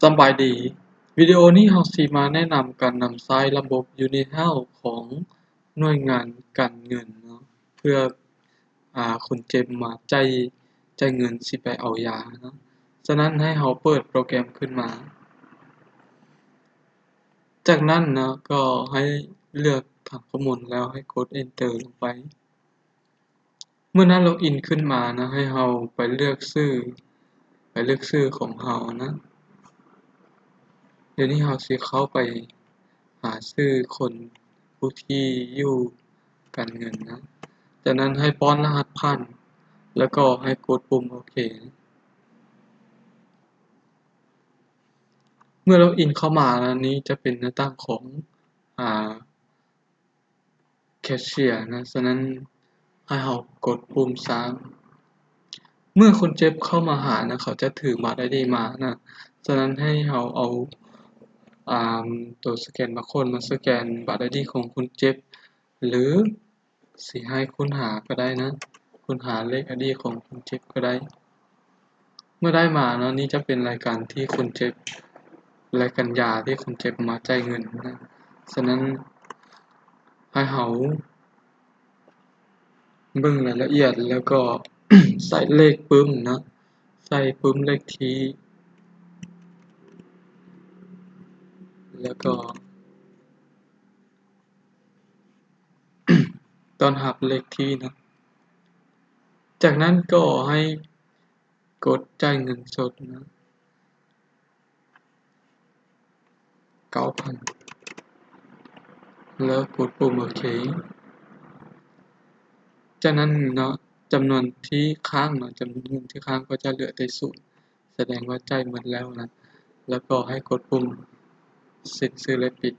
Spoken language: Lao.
ສະບາຍດີ, ວິດີໂອນີ້ເຮົາຊິມາແນະນຳການນຳໃຊ້ລະບົບ Unit Health ຂອງໜ່ວຍງານການເງິນເນາະ ເພື່ອ ອາ ຄົນເຈັບມາຈ່າຍ ຈ່າຍເງິນຊິໄປເອົາຢາເນາະ. ສະນັ້ນໃຫ້ເຮົາເປີດໂປຣແກຣມຂຶ້ນມາ. ຈາກນັ້ນເນາະ ກໍໃຫ້ເລືອກຖານຂໍ້ມູນແລ້ວໃຫ້ກົດ Enter ລົງໄປ. ເມື່ອນັ້ນ Login ຂຶ້ນມານະ ໃຫ້ເຮົາໄປເລືອກຊື່ ໄປເລືອກຊື່ຂອງເຮົານະ. ດຽວນີ້ເຮົາຊິເຂົ້າໄປຫາຊື່ຄົນ ຜູ້ທີ່ຢູ່ການເງິນນະ. ຈາກນັ້ນໃຫ້ປ້ອນລະຫັດຜ່ານ ແລ້ວກໍໃຫ້ກົດປຸ່ມໂອເຄ. ເມື່ອ Login ເຂົ້າມານະ ນີ້ຈະເປັນໜ້າຕ່າງຂອງ ອາ Cashier ນະ, ສະນັ້ນໃຫ້ເຮົາກົດປຸ່ມສ້າງ. ເມື່ອຄົນເຈັບເຂົ້າມາຫານະ ເຂົາຈະຖືບັດ ID ມານະ, ສະນັ້ນໃຫ້ເຮົາເອົາ ອາ ໂຕສະແກນບາໂຄດມາສະແກນບັດ ID ຂອງຄົນເຈັບ ຫຼື ຊິໃຫ້ຄົ້ນຫາກໍໄດ້ນະ, ຄົ້ນຫາເລກ ID ຂອງຄົນເຈັບກໍໄດ້. ເມື່ອໄດ້ມາເນາະ ນີ້ຈະເປັນລາຍການທີ່ຄົນເຈັບ ລາຍການຢາທີ່ຄົນເຈັບມາຈ່າຍເງິນນະ. ສະນັ້ນໃຫ້ເຮົາເບິ່ງລາຍລະອຽດ ແລ້ວກໍໃສ່ເລກປຶ້ມເນາະ, ໃສ່ປຶ້ມເລກທີ່ ແລ້ວກໍ ຕ້ອນຮັບເລກທີ່ນະ. ຈາກນັ້ນກໍໃຫ້ກົດຈ່າຍເງິນສົດນະ ເກົ້າພັນ ແລ້ວກົດປຸ່ມໂອເຄ. ຈາກນັ້ນເນາະ ຈຳນວນທີ່ຄ້າງເນາະ ຈຳນວນເງິນທີ່ຄ້າງກໍຈະເຫຼືອແຕ່ສູນ ສະແດງວ່າຈ່າຍໝົດແລ້ວນະ, ແລ້ວກໍໃຫ້ກົດປຸ່ມເຊັກຊື່ ແລະ ປິດ